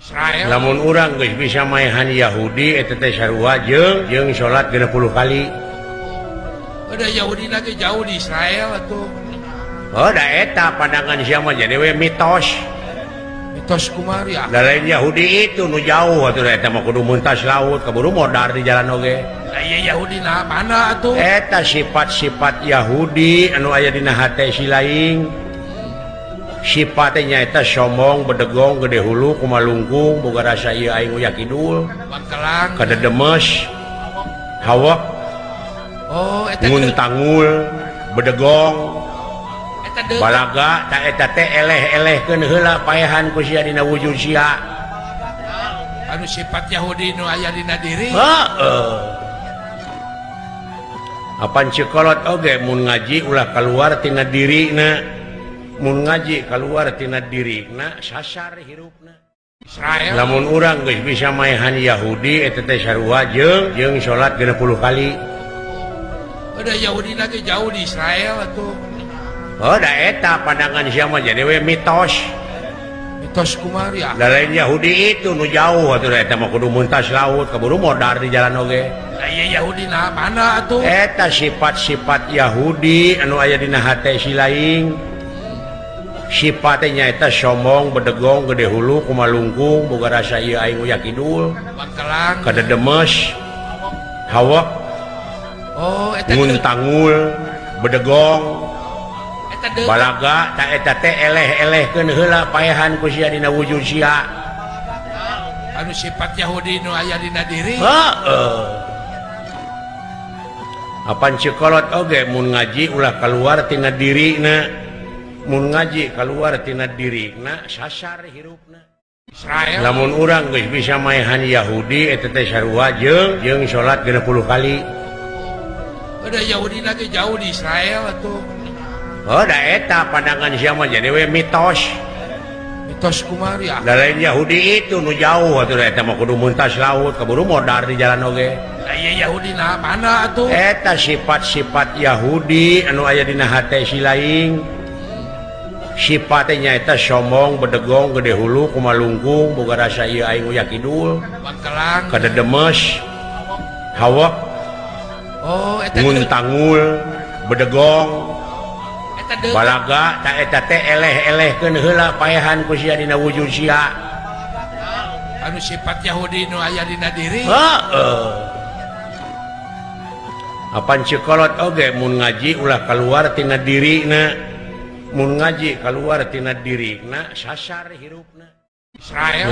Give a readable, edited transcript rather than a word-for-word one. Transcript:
Israel. Lamun urang geus bisa maehan Yahudi eta teh sarua jeung jeung salat 60 kali. Ada Yahudi lagi jauh di Israel atuh. Oh, da eta pandangan sia mah jadi we mitos. Mitos kumaha ya? Da lain Yahudi itu nu jauh atuh eta mah kudu muntas laut keburu modar di jalan oge. Da ieu Yahudi na mana atuh? Eta sifat-sifat Yahudi anu aya dina hate si laing. Sifatnya nyaeta sombong, bedegong, gede hulu, kumalungkung, boga rasa ieu aing uya kidul, Bangkelang, kadedemes, hawak, oh eta nguntangul, bedegong, eta deuk balaga, ta eta teh eleh-elehkeun heula paehan ku sia dina wujud sia. Anu sifat Yahudi nu aya dina diri. Heeh. Apan cekolot oge mun ngaji ulah kaluar tina dirina. Mun ngaji kaluar tina dirina sasar hirupna. Israel. Lamun urang geus bisa maehan Yahudi eta teh sarua jeung jeung salat 60 kali. Ada Yahudi lagi jauh di Israel atuh. Oh, da eta pandangan sia mah jadi we mitos. Mitos kumaha ya? Da lain Yahudi itu nu jauh atuh eta mah kudu muntas laut keburu modar di jalan oge. Da ieu Yahudi na mana atuh? Eta sifat-sifat Yahudi anu aya dina hate si laing. Sifatnya nyaeta sombong, bedegong, gede hulu, kumalungkung, boga rasa ieu aing uya kidul, Bangkelang, kadedemes, hawak, oh eta nguntangul, bedegong, eta deuk balaga, ta eta teh eleh-elehkeun heula paehan ku sia dina wujud sia. Anu sifat Yahudi nu aya dina diri. Heeh. Apan cekolot oge mun ngaji ulah kaluar tina dirina. Mun ngaji kaluar tina dirina sasar hirupna. Israel. Lamun urang geus bisa maehan Yahudi eta teh sarua jeung jeung salat 60 kali. Ada Yahudi lagi jauh di Israel atuh. Oh, da eta pandangan sia mah jadi we mitos. Mitos kumaha ya? Da lain Yahudi itu nu jauh atuh eta mah kudu muntas laut keburu modar di jalan oge. Da ieu Yahudi na mana atuh? Eta sifat-sifat Yahudi anu aya dina hate si laing. Sifatnya nyaeta sombong, bedegong, gede hulu, kumalungkung, boga rasa ieu aing uya kidul, Bangkelang, kadedemes, hawak, oh eta nguntangul, bedegong, eta deuk balaga, ta eta teh eleh-elehkeun heula paehan ku sia dina wujud sia. Anu sifat Yahudi nu aya dina diri. Heeh. Apan cekolot oge mun ngaji ulah kaluar tina dirina. Mun ngaji kaluar tina dirina sasar hirupna. Israel.